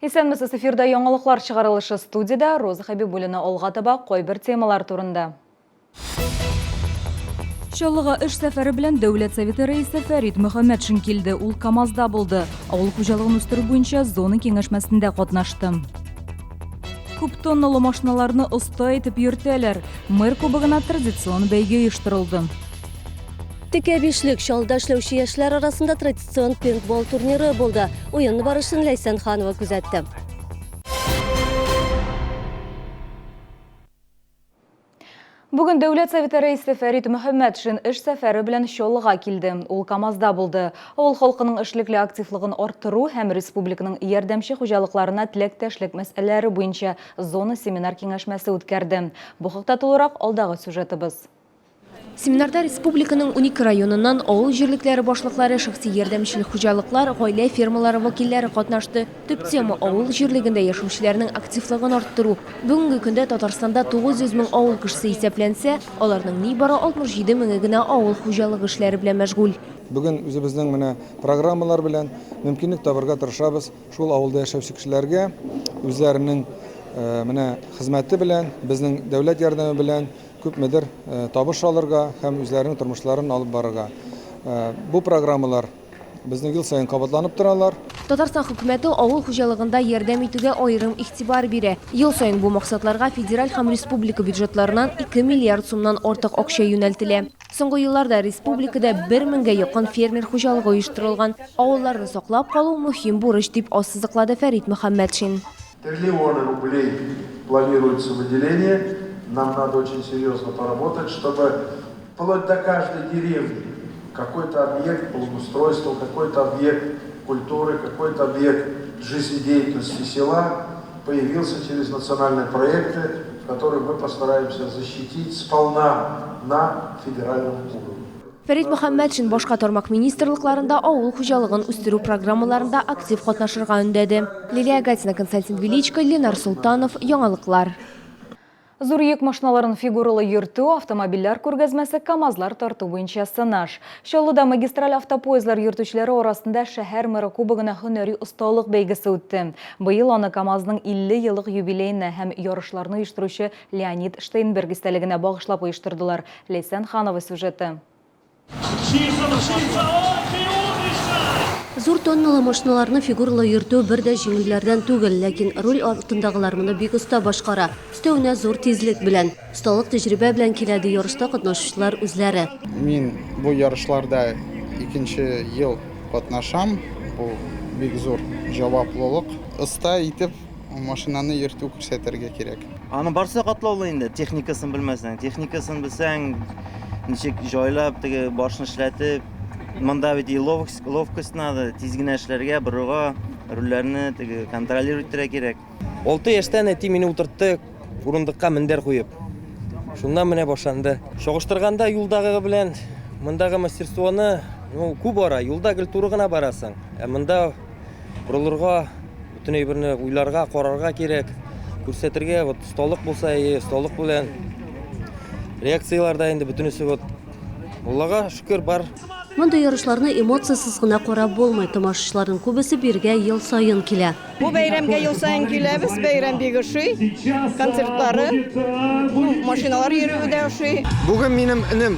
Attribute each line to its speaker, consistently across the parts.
Speaker 1: Исәнмесез, эфирда яңалыклар чыгарылышы студиядә Роза Хәбибуллина алга таба кайбер темалар турында. Чаллыга эш сәфәре белән Дәүләт Советы рәисе Фәрит Мөхәммәтшин килде. Ул КАМАЗда булды. Авыл хуҗалыгын үстерү буенча зона киңәшмәсендә катнашты. Күп тонналы машиналарны оста итеп йөртәләр. Мэр кубогына традицион бәйге оештырылды.
Speaker 2: Текә бишлек Чаллыда эшләүче яшьләр арасында традицион пейнтбол турниры булды. Уен барышын Ләйсән Ханова күзәтте.
Speaker 1: Бүген Дәүләт Советы рәисе Фәрит Мөхәммәтшин эш сәфәре белән Чаллыга килде. Ул КАМАЗда булды. Авыл халкының эшлекле активлыгын арттыру һәм республиканың ярдәмче хуҗалыкларына теләктәшлек мәсьәләләре буенча зона семинар-киңәшмәсе үткәрде. Бу хакта тулырак алдагы сюжетыбыз.
Speaker 3: Семинарда республиканың унике районыннан авыл җирлекләре башлыклары, шәхси ярдәмчел хуҗалыклар, гаилә фермалары вәкилләре катнашты. Төп тема, авыл җирлегендә яшәүчеләрнең активлыгын арттыру. Бүгенге көндә Татарстанда 900 мең авыл кешесе исәпләнсә, аларның нибары 67 меңе генә авыл хуҗалыгы эшләре белән мәшгуль.
Speaker 4: Бүген үзебезнең менә программалар белән мөмкинлек табырга тырышабыз шул авылда яшәүче кешеләргә үзләренең менә хезмәте белән, безнең дәүләт ярдәме белән күпмедер табыш алырга һәм үзләренең тормышларын алып барырга. Бу программалар безнең ел саен кабатланып торалар.
Speaker 3: Татарстан хөкүмәте авыл хуҗалыгында ярдәм итүгә аерым игътибар бирә. Ел саен бу максатларга федераль һәм республика бюджетларыннан 2 миллиард сумнан артык акча юнәлтелә. Соңгы елларда республикада бер меңгә якын фермер хуҗалыгы оештырылган. Авылларны саклап калу, мөһим бурыч, дип ассызыклады Фәрит Мөхәммәтшин.
Speaker 5: Триллионы рублей планируется выделение. Нам надо очень серьезно поработать, чтобы вплоть до каждой деревни какой-то объект благоустройства, какой-то объект культуры, какой-то объект жизнедеятельности села появился через национальные проекты, которые мы постараемся защитить сполна на федеральном уровне.
Speaker 3: Фәрит Мөхәммәтшин башка тармак министрлыкларын да авыл хуҗалыгын үстерү программаларында актив катнашырга өндәде. Лилия Гатина, Константин Величко, Ленар Солтанов, Яңалыклар.
Speaker 1: Зур йөк машиналарын фигуралы йөртү, автомобильләр күргәзмәсе, КАМАЗлар тарту буенча сынаш. Чаллыда магистраль автопоездлар йөртүчеләре арасында шәһәр мэры кубогына һөнәри осталык бәйгесе үтте. Быел аны КАМАЗның 50 еллык юбилеена һәм ярышларны оештыручы Леонид Штейнберг истәлегенә багышлап оештырдылар. Ләйсән Ханова сюжеты.
Speaker 2: Зур тонналы машиналарны фигуралы йөртү бер дә җиңелләрдән түгел, ләкин руль артындагылар моны бик оста башкара. Өстәвенә зур тизлек белән. Осталык тәҗрибә белән килә, ди ярышта катнашучылар үзләре.
Speaker 6: Мин бу ярышларда икенче ел катнашам. Бу бик зур җаваплылык. Оста итеп Машинаны йөртү күрсәтергә кирәк.
Speaker 7: Аның барсы да катлаулы инде, техникасын белмәсәң. Техникасын белсәң, ничек җайлап, теге башны эшләтеп, монда бит и ловкость, ловкость надо, тиз генә эшләргә, борырга, рульләрне теге контролировать итәргә кирәк.
Speaker 8: Алты яшьтән әти мине утыртты урындыкка мендәр куеп. Шуннан менә башланды. Чагыштырганда юлдагы белән мондагы мастерствоны, ну, күп ара, юлда гел туры гына барасың. Ә монда Борылырга, бөтен әйберне уйларга, карарга кирәк. Күрсәтергә, вот осталык булса, әйе, осталык белән. Реакцияләр дә инде бөтенесе вот Аллага шөкер бар.
Speaker 2: Мондый ярышларны эмоциясез гына карап булмый. Тамашачыларның күбесе бирегә ел саен килә.
Speaker 9: Бу бәйрәмгә ел саен киләбез. Бәйрәм бик ошый. Концертлары, машиналар йөрүе дә ошый.
Speaker 10: Бүген минем энем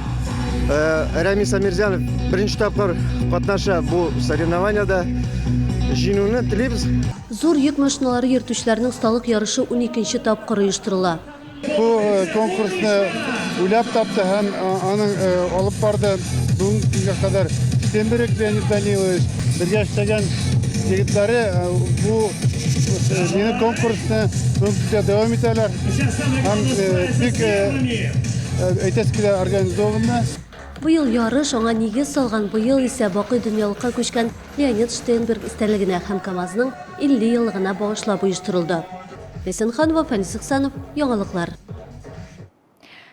Speaker 10: Рәмис Әмирзянов беренче тапкыр катнаша бу соревнованиядә. Җиңүне телибез.
Speaker 2: Зур йөк машиналары йөртүчеләрнең осталык ярышы уникенче тапкыр оештырыла.
Speaker 11: Бу конкурсны уйлап тапты һәм аның алып барды бүгенге көнгә кадәр Штемберг Леонид Данилович. Бергә эшләгән егетләре бу мине конкурсны бүгенге көндә дәвам итәләр. Һәм бик әйтәсе килә, организованно.
Speaker 2: Быел ярыш аңа нигез салган, быел исә бакый дөньялыкка күчкән Леонид Штейнберг истәлегенә һәм КАМАЗның 50 еллыгына багышлап оештырылды. Ләйсән Ханова, Фәнис Ихсанов, Яңалыклар.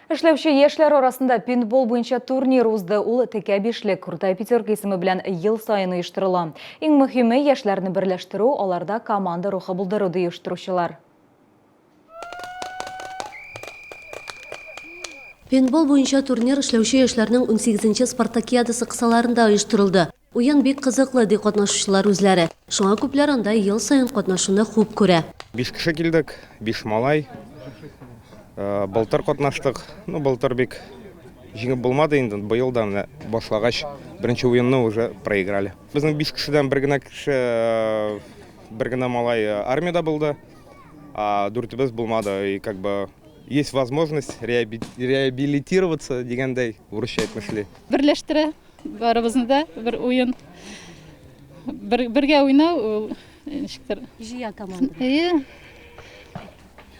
Speaker 1: Эшләүче яшьләр арасында пейнтбол буенча турнир узды. Ул Текә бишлек, Крутая пятерка исеме белән ел саен оештырыла. Иң мөһиме, яшьләрне берләштерү, аларда команда рухы булдыру, ди оештыручылар.
Speaker 2: Пейнтбол буенча турнир эшләүче яшьләрнең унсигезенче спартакиадасы кысаларында оештырылды. Уен бик кызыклы, ди катнашучылар үзләре. Шуңа күпләр анда ел саен катнашуны хуп күрә.
Speaker 12: Биш кеше килдек, биш малай. Былтыр катнаштык. Ну, былтыр бик җиңеп булмады инде. Быел да менә башлагач, беренче уенны уже проиграли. Безнең биш кешедән бер генә кеше, бер генә малай армиядә булды. А дүртебез булмады. И как бы есть возможность реабилитироваться дигәндәй, урысча әйтмешли.
Speaker 13: Берләштерә барыбызны да бер уен. Бер, бергә уйнау ул ничектер.
Speaker 2: Җыя команда.
Speaker 13: Әйе.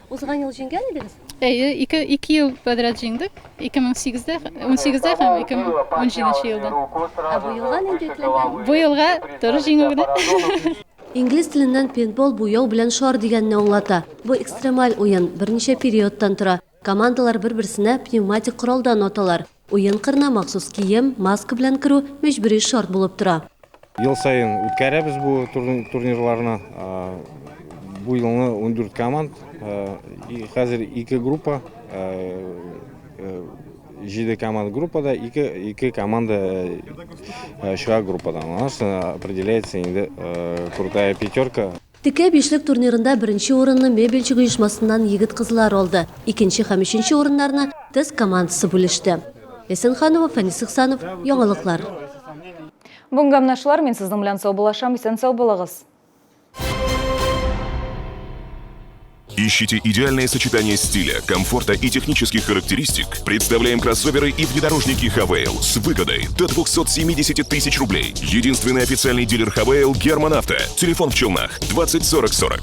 Speaker 2: Узган ел җиңгән идегез?
Speaker 13: Әйе, ике ел подряд җиңдек. 2008-дә, 18-дә һәм 2017 елда.
Speaker 2: Ә бу елга нинди өметләнгән?
Speaker 13: Бу елга туры җиңү генә.
Speaker 2: Инглиз теленнән пейнтбол буяу белән шар дигәнне аңлата. Бу экстремаль уен, берничә периодтан тора. Командалар бер-берсенә пневматик коралдан аталар. Уен кырына махсус кием, маска белән керү мәҗбүри шарт булып тора.
Speaker 12: Ел саен үткәрәбез бу турнирларны. Бу елны 14 команд. Хәзер ике группа, җиде команда группада, ике команда чыга группадан. У нас определяется инде крутая пятерка.
Speaker 2: Текә бишлек турнирында беренче урынны Мебельчик оешмасыннан егет-кызлар алды. Икенче һәм өченче урыннарны ТЭС командасы бүлеште. Ләйсән Ханова, Фәнис Ихсанов, Яңалыклар.
Speaker 1: Бүгенге менә шулар, мин сезнең белән саубуллашам, исән-сау булыгыз.
Speaker 14: Ищите идеальное сочетание стиля, комфорта и технических характеристик? Представляем кроссоверы и внедорожники Хавейл с выгодой до 270 тысяч рублей. Единственный официальный дилер Хавейл Герман Авто. Телефон в Челнах 20 40 40.